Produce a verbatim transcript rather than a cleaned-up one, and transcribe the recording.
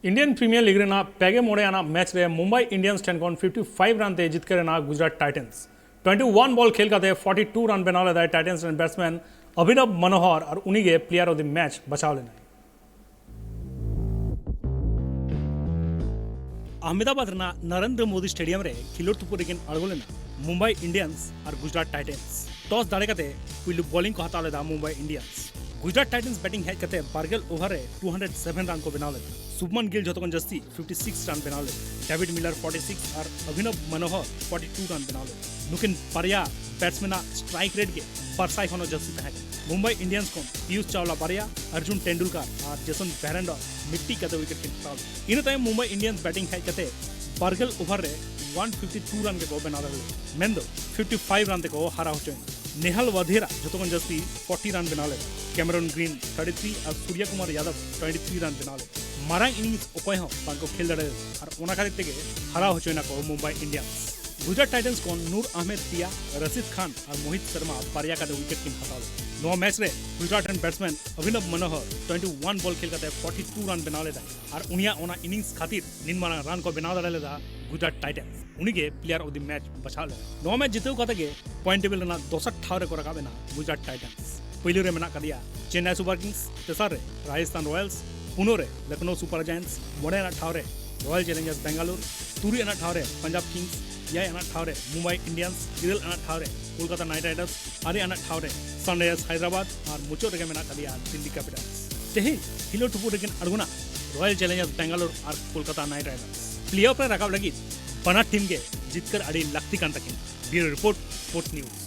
Indian premiere league ᱨᱮᱱᱟᱜ ᱯᱮᱜᱮ ᱢᱚᱬᱮ ᱟᱱᱟᱜ ᱢᱮᱪ ᱨᱮ ᱢᱩᱢᱵᱟᱭ ᱤᱱᱰᱤᱭᱟᱱᱥ ᱴᱷᱮᱱ ᱠᱷᱚᱱ ᱯᱷᱤᱯᱴᱤ ᱯᱷᱟᱭᱤᱵᱷ ᱨᱟᱱ ᱛᱮ ᱡᱤᱛᱠᱟᱹᱨ ᱮᱱᱟ ᱜᱩᱡᱽᱨᱟᱴ ᱴᱟᱭᱴᱟᱱᱥ᱾ ᱴᱩᱭᱮᱱᱴᱤ ᱳᱣᱟᱱ ᱵᱚᱞ ᱠᱷᱮᱞ ᱠᱟᱛᱮ ᱯᱷᱚᱨᱴᱤ ᱴᱩ ᱨᱟᱱ ᱵᱮᱱᱟᱣ ᱞᱮᱫᱟᱭ ᱴᱟᱭᱴᱟᱱᱥ ᱨᱮᱱ ᱵᱮᱴᱥᱢᱮᱱ ᱚᱵᱷᱤᱱᱚᱵ ᱢᱚᱱᱳᱦᱚᱨ ᱟᱨ ᱩᱱᱤᱜᱮ ᱯᱞᱮᱭᱟᱨ ᱚᱯᱷ ᱫᱤ ᱢᱮᱪ ᱵᱟᱪᱷᱟᱣ ᱞᱮᱱᱟᱭ᱾ ᱟᱦᱢᱮᱫᱟᱵᱟᱫ ᱨᱮᱱᱟᱜ ᱱᱚᱨᱮᱱᱫᱨᱚ ᱢᱳᱫᱤ ᱥᱴᱮᱰᱤᱭᱟᱢ ᱨᱮ ᱠᱷᱮᱞᱳᱰ ᱛᱩᱯᱩᱫ ᱨᱮᱠᱤᱱ ᱟᱬᱜᱚ ᱞᱮᱱᱟ ᱢᱩᱢᱵᱟᱭ ᱤᱱᱰᱤᱭᱟᱱᱥ ᱟᱨ ᱜᱩᱡᱽᱨᱟᱴ ᱴᱟᱭᱴᱟᱱᱥ᱾ ᱴᱚᱥ ᱫᱟᱲᱮ ᱠᱟᱛᱮ ᱯᱩᱭᱞᱩ ᱵᱚᱞᱤᱝ ᱠᱚ ᱦᱟᱛᱟᱣ ᱞᱮᱫᱟ ᱢᱩᱢᱵᱟᱭ ᱤᱱᱰᱤᱭᱟᱱᱥ᱾ ᱜᱩᱡᱽᱨᱟᱴ ᱴᱟᱭᱴᱟᱱᱥ ᱵᱮᱴᱤᱝ ᱦᱮᱡ ᱠᱟᱛᱮ ᱵᱟᱨᱜᱮᱞ ᱳᱵᱷᱟᱨ ᱨᱮ ᱴᱩ ᱦᱟᱱᱰᱨᱮᱰ ᱥᱮᱵᱷᱮᱱ ᱨᱟᱱ ᱠᱚ ᱵᱮᱱᱟᱣ ᱞᱮᱫᱟ᱾ ᱥᱩᱵᱢᱟᱱ ᱜᱤᱞ ᱡᱷᱚᱛᱚ ᱠᱷᱚᱱ ᱡᱟᱹᱥᱛᱤ ᱯᱷᱤᱯᱴᱤ ᱥᱤᱠᱥ ᱨᱟᱱ ᱵᱮᱱᱟᱣ ᱞᱮᱫᱟ᱾ ᱰᱮᱵᱷᱤᱰ ᱢᱤᱞᱟᱨ ᱯᱷᱚᱨᱴᱤ ᱥᱤᱠᱥ ᱟᱨ ᱚᱵᱷᱤᱱᱚᱵ ᱢᱚᱱᱳᱦᱚᱨ ᱯᱷᱚᱨᱴᱤ ᱴᱩ ᱨᱟᱱ ᱵᱮᱱᱟᱣ ᱞᱮᱫᱟ᱾ ᱱᱩᱠᱤᱱ ᱵᱟᱨᱭᱟ ᱵᱮᱴᱥᱢᱮᱱ ᱟᱜ ᱥᱴᱨᱟᱭᱤᱠ ᱨᱮᱴ ᱜᱮ ᱵᱟᱨ ᱥᱟᱭ ᱠᱷᱚᱱ ᱦᱚᱸ ᱡᱟᱹᱥᱛᱤ ᱛᱟᱦᱮᱸ ᱠᱟᱱᱟ᱾ ᱢᱩᱢᱵᱟᱭ ᱤᱱᱰᱤᱭᱟᱱᱥ ᱠᱷᱚᱱ ᱯᱤᱭᱩᱥ ᱪᱟᱣᱞᱟ ᱵᱟᱨᱭᱟ, ᱟᱨᱡᱩᱱ ᱴᱮᱱᱰᱩᱞᱠᱟᱨ ᱟᱨ ᱡᱮᱥᱚᱱ ᱵᱷᱮᱨᱮᱱᱰᱚᱨ ᱢᱤᱫᱴᱤᱡ ᱠᱟᱛᱮ ᱩᱭᱠᱮᱴ ᱠᱤᱱ ᱦᱟᱛᱟᱣ ᱞᱮᱫᱟ᱾ ᱤᱱᱟᱹ ᱛᱟᱭᱚᱢ ᱢᱩᱢᱵᱟᱭ ᱤᱱᱰᱤᱭᱟᱱᱥ ᱵᱮᱴᱤᱝ ᱦᱮᱡ ᱠᱟᱛᱮ ᱵᱟᱨᱜᱮᱞ ᱳᱵᱷᱟᱨ ᱨᱮ ᱚᱣᱟᱱ ᱯᱷᱤᱯᱴᱤ ᱴᱩ ᱨᱟᱱ ᱜᱮᱠᱚ ᱵᱮᱱᱟᱣ ᱫᱟᱲᱮ ᱞᱮᱫᱟ, ᱢᱮᱱᱫᱚ ᱯᱷᱤᱯᱴᱤ ᱯᱷᱟᱭᱤᱵᱷ ᱨᱟᱱ ᱛᱮᱠᱚ ᱦᱟᱨᱟᱣ ᱦᱚᱪᱚᱭᱮᱱᱟ᱾ ᱱᱮᱦᱟᱞ ᱣᱟᱫᱷᱮᱨᱟ ᱡᱷᱚᱛᱚ ᱠᱷᱚᱱ ᱡᱟᱹᱥᱛᱤ ᱯᱷᱚᱨᱴᱤ ᱨᱟᱱ ᱵᱮᱱᱟᱣ ᱞᱮᱫᱟ᱾ ᱠᱮᱢᱨᱚᱱ ᱜᱨᱤᱱ ᱛᱷᱟᱨᱴᱤ ᱛᱷᱨᱤ ᱟᱨ ᱥᱩᱨᱭᱟ ᱠᱩᱢᱟᱨ ᱭᱟᱫᱚᱵ ᱴᱩᱭᱮᱱᱴᱤ ᱛᱷᱨᱤ ᱨᱟᱱ ᱵᱮᱱᱟᱣ ᱞᱮᱫᱟ᱾ ᱢᱟᱨᱟᱝ ᱤᱱᱤᱝᱥ ᱚᱠᱚᱭ ᱦᱚᱸ ᱵᱟᱝᱠᱚ ᱠᱷᱮᱞ ᱫᱟᱲᱮ ᱞᱮᱫᱟ ᱟᱨ ᱚᱱᱟ ᱠᱷᱟᱹᱛᱤᱨ ᱛᱮᱜᱮ ᱦᱟᱨᱟᱣ ᱦᱚᱪᱚᱭᱮᱱᱟ ᱠᱚ ᱢᱩᱢᱵᱟᱭ ᱤᱱᱰᱤᱭᱟᱱᱥ᱾ ᱜᱩᱡᱽᱨᱟᱴ ᱴᱟᱭᱴᱟᱱᱥ ᱠᱷᱚᱱ ᱱᱩᱨ ᱟᱦᱢᱮᱫ ᱛᱤᱭᱟ, ᱨᱟᱥᱤᱫ ᱠᱷᱟᱱ ᱟᱨ ᱢᱳᱦᱤᱛ ᱥᱟᱨᱢᱟ ᱵᱟᱨᱭᱟ ᱠᱟᱛᱮ ᱩᱭᱠᱮᱴ ᱠᱤᱱ ᱦᱟᱛᱟᱣ ᱞᱮᱫᱟ᱾ ᱱᱚᱣᱟ ᱢᱮᱪ ᱨᱮ ᱜᱩᱡᱽᱨᱟᱴ ᱨᱮᱱ ᱵᱮᱴᱥᱢᱮᱱ ᱚᱵᱷᱤᱱᱚᱵ ᱢᱚᱱᱳᱦᱚᱨ ᱴᱩᱭᱮᱱᱴᱤ ᱳᱣᱟᱱ ᱵᱚᱞ ᱠᱷᱮᱞ ᱠᱟᱛᱮ ᱯᱷᱚᱨᱴᱤ ᱴᱩ ᱨᱟᱱ ᱵᱮᱱᱟᱣ ᱞᱮᱫᱟᱭ ᱟᱨ ᱩᱱᱤᱭᱟᱜ ᱚᱱᱟ ᱤᱱᱤᱝᱥ ᱠᱷᱟᱹᱛᱤᱨ ᱱᱤᱱ ᱢᱟᱨᱟᱝ ᱨᱟᱱ ᱠᱚ ᱵᱮᱱᱟᱣ ᱫᱟᱲᱮ ᱞᱮᱫᱟ ᱜᱩᱡᱽᱨᱟᱴ ᱴᱟᱭᱴᱟᱱᱥ᱾ ᱩᱱᱤᱜᱮ ᱯᱞᱮᱭᱟᱨ ᱚᱯᱷ ᱫᱤ ᱢᱮᱪ ᱵᱟᱪᱷᱟᱣ ᱞᱮᱱᱟ᱾ ᱱᱚᱣᱟ ᱢᱮᱪ ᱡᱤᱛᱟᱹᱣ ᱠᱟᱛᱮ ᱜᱮ ᱯᱚᱭᱮᱱᱴ ᱴᱮᱵᱤᱞ ᱨᱮᱱᱟᱜ ᱫᱚᱥᱟᱨ ᱴᱷᱟᱶ ᱨᱮᱠᱚ ᱨᱟᱠᱟᱵ ᱮᱱᱟ ᱜᱩᱡᱽᱨᱟᱴ ᱴᱟᱭᱴᱟᱱᱥ᱾ ᱯᱩᱭᱞᱩ ᱨᱮ ᱢᱮᱱᱟᱜ ᱠᱟᱫᱮᱭᱟ ᱪᱮᱱᱱᱟᱭ ᱥᱩᱯᱟᱨ ᱠᱤᱝᱥ, ᱛᱮᱥᱟᱨ ᱨᱮ ᱨᱟᱡᱚᱥᱛᱷᱟᱱ ᱨᱚᱭᱟᱞᱥ, ᱯᱩᱱᱚ ᱨᱮ ᱞᱚᱠᱷᱱᱚᱣ ᱥᱩᱯᱟᱨ ᱡᱟᱭᱮᱱᱴᱥ, ᱢᱚᱬᱮ ᱟᱱᱟᱜ ᱴᱷᱟᱶ ᱨᱮ ᱨᱚᱭᱟᱞ ᱪᱮᱞᱮᱧᱡᱟᱨᱥ ᱵᱮᱝᱜᱟᱞᱳᱨ, ᱛᱩᱨᱩᱭ ᱟᱱᱟᱜ ᱴᱷᱟᱶ ᱨᱮ ᱯᱟᱧᱡᱟᱵᱽ ᱠᱤᱝᱥ, ᱮᱭᱟᱭ ᱟᱱᱟᱜ ᱴᱷᱟᱶ ᱨᱮ ᱢᱩᱢᱵᱟᱭ ᱤᱱᱰᱤᱭᱟᱱᱥ, ᱤᱨᱟᱹᱞ ᱟᱱᱟᱜ ᱴᱷᱟᱶ ᱨᱮ ᱠᱳᱞᱠᱟᱛᱟ ᱱᱟᱭᱤᱴ ᱨᱟᱭᱰᱟᱨᱥ, ᱟᱨᱮ ᱟᱱᱟᱜ ᱴᱷᱟᱶ ᱨᱮ ᱥᱟᱱᱨᱟᱭᱡᱟᱨᱥ ᱦᱟᱭᱫᱨᱟᱵᱟᱫ ᱟᱨ ᱢᱩᱪᱟᱹᱫ ᱨᱮᱜᱮ ᱢᱮᱱᱟᱜ ᱠᱟᱫᱮᱭᱟ ᱫᱤᱞᱞᱤ ᱠᱮᱯᱤᱴᱟᱞᱥ᱾ ᱛᱮᱦᱮᱧ ᱠᱷᱮᱞᱳᱰ ᱛᱩᱯᱩᱫ ᱨᱮᱠᱤᱱ ᱟᱬᱜᱚᱱᱟ ᱨᱚᱭᱟᱞ ᱪᱮᱞᱮᱧᱡᱟᱨᱥ ᱵᱮᱝᱜᱟᱞᱳᱨ ᱟᱨ Kolkata Knight Riders. Play off ᱨᱮ ᱨᱟᱠᱟᱵ ᱞᱟᱹᱜᱤᱫ ᱵᱟᱱᱟᱨ ᱴᱤᱢ ᱜᱮ ᱡᱤᱛᱠᱟᱹᱨ ᱟᱹᱰᱤ ᱞᱟᱹᱠᱛᱤ ᱠᱟᱱ ᱛᱟᱹᱠᱤᱱᱟ᱾ ᱵᱤᱭᱩᱨᱳ ᱨᱤᱯᱳᱨᱴ, ᱥᱯᱳᱨᱴᱥ ᱱᱤᱭᱩᱡᱽ᱾